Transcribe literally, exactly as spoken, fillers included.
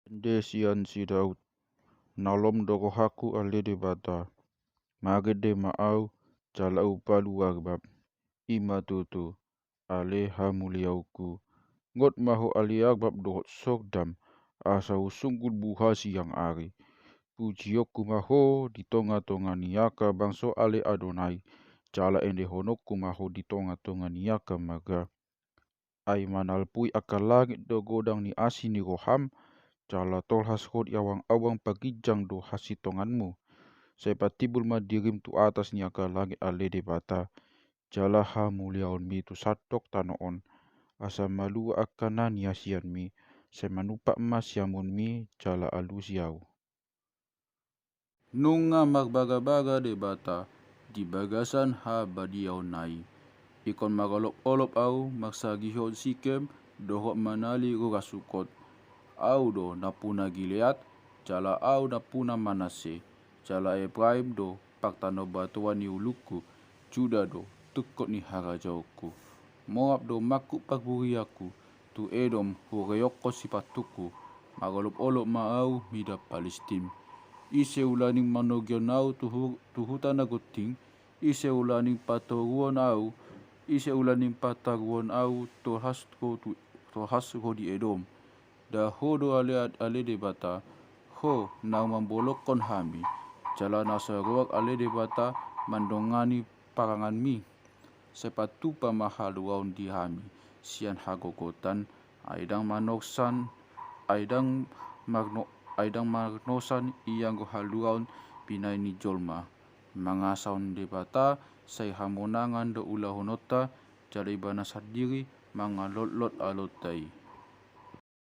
Ende sian si Daud. Na lom do rohangku ale Debata, marende ma au jala umpalu agbab. I ma tutu, ale hamuliaonku. Ngot ma ho ale agbab dohot sordam, asa husunggul buha siang ari. Pujionku ma ho di tongatonga ni angka bangso ale Adonai, jala endehononku ma ho di tongatonga ni angka marga. Ai manalpui angka langit do godang ni asi ni roham, jala tolhas ho di awangawan parginjang do hasitonganmu. Sai patimbul ma dirim tu atas ni angka langit ale Debata, jala hamuliaonmi tu sandok tano on. Asa malua angka na niasianmi, sai manumpak ma siamunmi jala alusi au. Nunga marbagabaga Debata di bagasan habadiaonna i. Ingkon marolopolop au marsagihon Sikem dohot manali rura Sukot. Au do nampuna Gilead, jala au nampuna Manasse, jala Epraim do partano batoan ni ulungku, Juda do tungkot ni harajaonku. Moab do mangkuk parburianku, tu Edom hureonghon sipantungku. Marolopolop ma au mida Palistim. Ise ulaning manogihon au tu hu-, tu huta na gonting? Ise ulaning patoruon au, ise ulaning patoruon au tolhas ho tu, tolhas ho di Edom? Nda ho do ale, ale Debata, ho naung mambolongkon hami, jala na so roak ale Debata mandongani paranganmi. Sai patupa ma haluaon di hami sian hagogotan, ai ndang marnosan, ai ndang marno-, ai ndang marnosan ianggo haluaon binahen ni jolma. Mangasahon Debata sai hamonangan do ulahononta, jala Ibana sandiri mangalotlot alonta i.